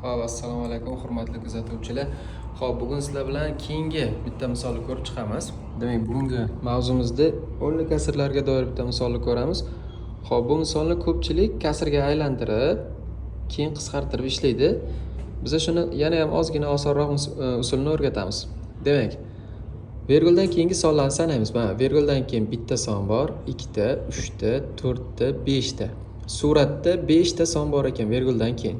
Xo'p, assalomu alaykum, hurmatli kuzatuvchilar. Xo'p, bugun sizlar bilan keyingi bitta misolni ko'rib chiqamiz. Demak, bugungi mavzumizda o'nli kasrlarga doir bitta misolni ko'ramiz. Xo'p, bu misolni ko'pchilik kasrga aylantirib, keyin qisqartirib ishlaydi. Biz shuni yana ham ozgina osonroq usulini o'rgatamiz. Demak, verguldan keyingi sonlarni sanaymiz. Mana, verguldan keyin bitta son bor, ikkita, uchta, to'rtta, beshta. Suratda beshta son bor ekan verguldan keyin.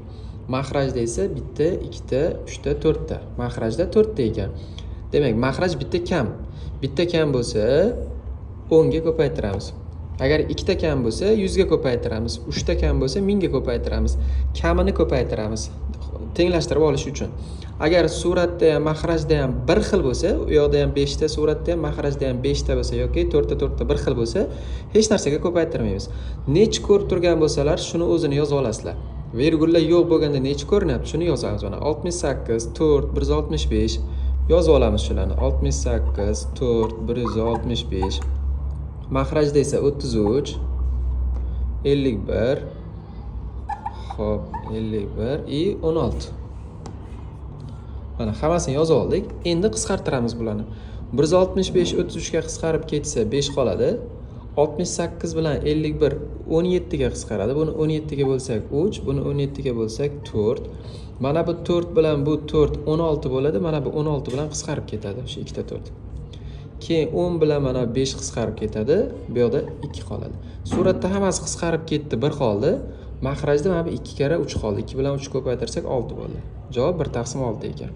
Mahrajda esa bitta, ikkita, uchta, to'rtta. Mahrajda to'rtta ekan. Demak, mahraj bitta kam. Bitta kam bo'lsa, 10 ga ko'paytiramiz. Agar ikkita kam bo'lsa, 100 ga ko'paytiramiz. Uchta kam bo'lsa, 1000 ga ko'paytiramiz. Kamini ko'paytiramiz, tenglashtirib olish uchun. Agar suratda ham, mahrajda ham bir xil bo'lsa, u yoqda ham 5 ta, suratda ham, mahrajda ham 5 ta bo'lsa yoki to'rtta to'rtta bir xil bo'lsa, hech narsaga ko'paytirmaymiz. Nechi ko'rib turgan bo'lsalar, shuni o'zini yozib olasizlar. Vergullar yo'q bo'lganda nechi ko'rinyapti, shuni yozamiz. Mana, 68, 4, 165 yozib olamiz shularni. 68, 4, 165. Mahrajda esa 33, 51, xo'p, 51 и 16. Mana, hammasini yozib oldik. Endi qisqartiramiz bularni. 165 33 ga qisqarib ketsa, 5 qoladi. 68 bilan 51 17 ga qisqaradi. Buni 17 ga bo'lsak 3, buni 17 ga bo'lsak 4. Mana bu 4 bilan bu 4 16 bo'ladi. Mana bu 16 bilan qisqarib ketadi o'sha ikkita 4. Keyin 10 bilan mana 5 qisqarib ketadi. Bu yoqda 2 qoladi. Suratda hammasi qisqarib ketdi, bir qoldi. Mahrajda mana bu 2 karra 3 qoldi. 2 bilan 3 ko'paytirsak, 6 bo'ldi. Javob 1 taqsim 6 ekan.